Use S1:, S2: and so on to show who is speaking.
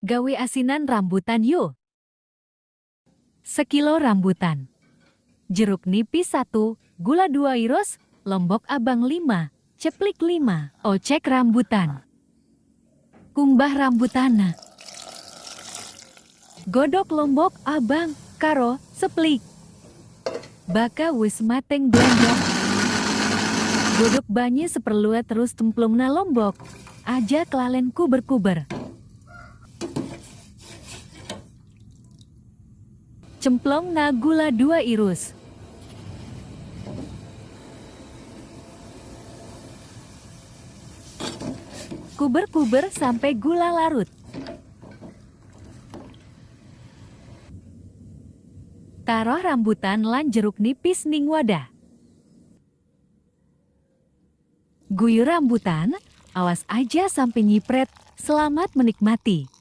S1: Gawe asinan rambutan yuk. Sekilo rambutan. Jeruk nipis 1, gula 2 iros, lombok abang 5, ceplik 5, ocek rambutan. Kumbah rambutana. Godok lombok abang, karo, seplik. Baka wis mateng blendok. Godok banyu seperlue terus cemplungna lombok. Aja kelalen kuber-kuber. Cemplungna gula 2 irus. Kuber-kuber sampai gula larut. Taruh rambutan lan jeruk nipis ning wadah. Guyur rambutan, awas aja sampai nyipret. Selamat menikmati.